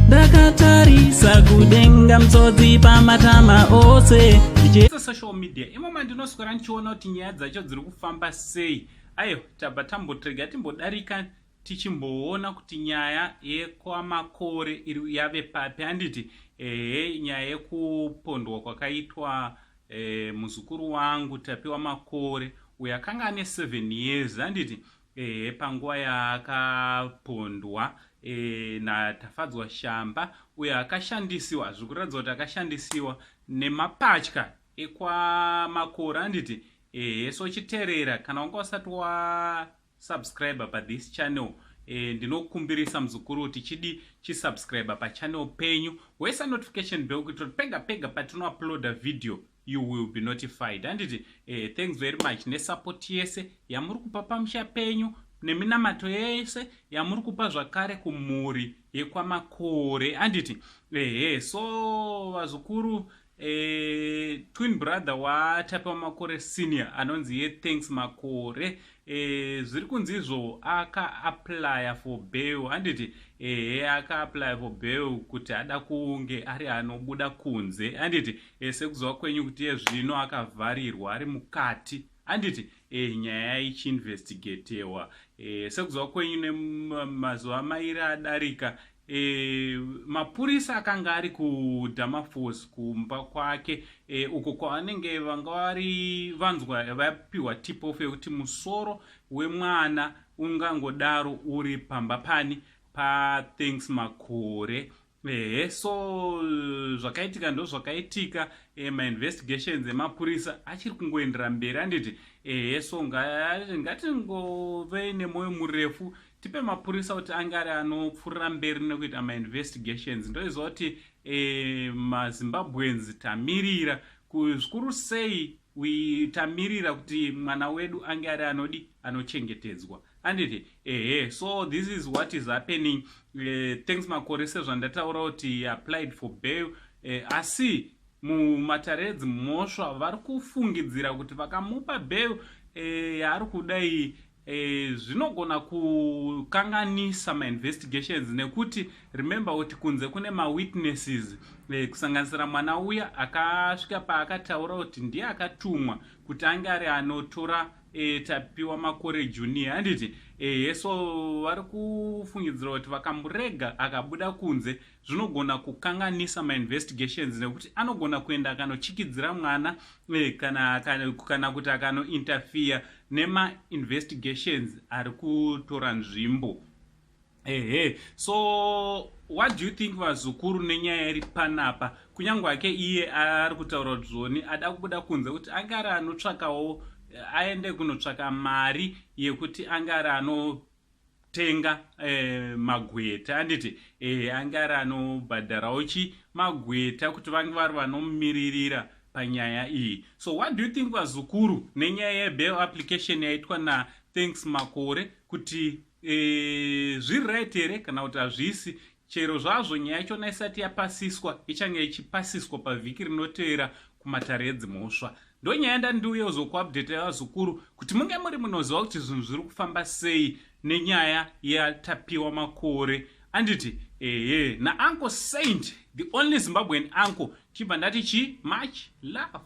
Ndakatarisa kudenga mtsodzi pamatama ose. Social media imo mandinoswera ndichiona kuti nyaya dzacho dziri kufamba sei. Aiwa, tabva tambotrega timbodarika tichimboona kuti nyaya yekwaMakore iri yave papi, handiti? Ehe, nyaya yekupondwa kwakaitwa e, muzukuru wangu Tapiwa Makore uyo akanga ane 7 years, handiti? Ehe, panguva yaakapondwa e, naTafadzwa Shamba uyo akashandisiwa, zviri kuratidza kuti akashandisiwa nemapatya ekwaMakore, handiti? Ehe, so chiterera kana wanga usati wa subscribe pa this channel, ndinokumbirisa muzukuru kuti chidi chisubscribe pachannel penyu, woisa notification bell kuitira kuti pega pega patinouploada video you will be notified, handiti? Thanks very much nesupport yese yamuri kupa pamusha penyu neminamato yese yamuri kupa zvakare kumhuri yekwaMakore, handiti? Ehe, so vazukuru, twin brother waTapiwa Makore Senior anonzi ye Thanks Makore, zviri kunzi izvo akaapplya for bail, handiti? Ehe, akaapplya for bail kuti ada kunge ari anobuda kunze, handiti? Sekuziva kwenyu kuti iye zvino akavharirwa ari mukati, handiti? Nyaya ichiinvestigatewa. Sekuziva kwenyu, nemazuva mairi adarika, mapurisa akanga ari kuDamafos kumba kwake, uko kwavanenge vanga vari vanzwa vapiwa tip off yekuti musoro wemwana ungangodaro uri pamba pani paThanks Makore. Ehe, so zvakaitika ndo zvakaitika. Mainvestigations emapurisa achiri kungoendera mberi, handiti? Ehe, so ngatingove nemwoyo murefu, tipe mapurisa kuti ange ari anopfuurira mberi nekuita mainvestigations. Ndoiziva kuti maZimbabweans tamirira zvikuru sei, tamirira kuti mwana wedu ange ari anodi anochengetedzwa, handiti? Ehe, so this is what is happening. Thanks Makore, sezvandataura kuti applied for bail, asi mumatare edzimhosva vari kufungidzira kuti vakamupa bail yaari kuda iyi, zvinogona kukanganisa mainvestigations, nekuti remember kuti kunze kune mawitnesses, kusanganisira mwana uya akasvika paakataura kuti ndiye akatumwa kuti ange ari anotora Tapiwa Makore Junior, handiti? Ehe, so vari kufungidzira kuti vakamurega akabuda kunze zvinogona kukanganisa mainvestigations, nekuti anogona kuenda akanochikidzira mwana, kana kuti akanointerfere nemainvestigations ari kutora nzvimbo. Ehe, so what do you think, vazukuru, nenyaya iri panapa? Kunyange hake iye ari kutaura kuti zvoni ada kubuda kunze kuti ange ari anotsvakawo, aende kunotsvaka mari yekuti ange ari anotenga magweta, handiti? Ange ari anobhadharawo chi magweta kuti vange vari vanomumiririra panyaya iyi. So what do you think, vazukuru, nenyaya yebail application yaitwa naThanks Makore, kuti zviri right here kana kuti hazvisi? Chero zvazvo nyaya yachona isati yapasiswa, ichange ichipasiswa pavhiki rinoteera kumatare edzimhosva. Ndo nyaya ndandiuye kuzokuupdate vazukuru kuti munge muri munoziva kuti zvinhu zviri kufamba sei nenyaya yaTapiwa Makore, anditi? Ehe, naUncle Saint, the only Zimbabwean uncle, chibva ndati chi much love.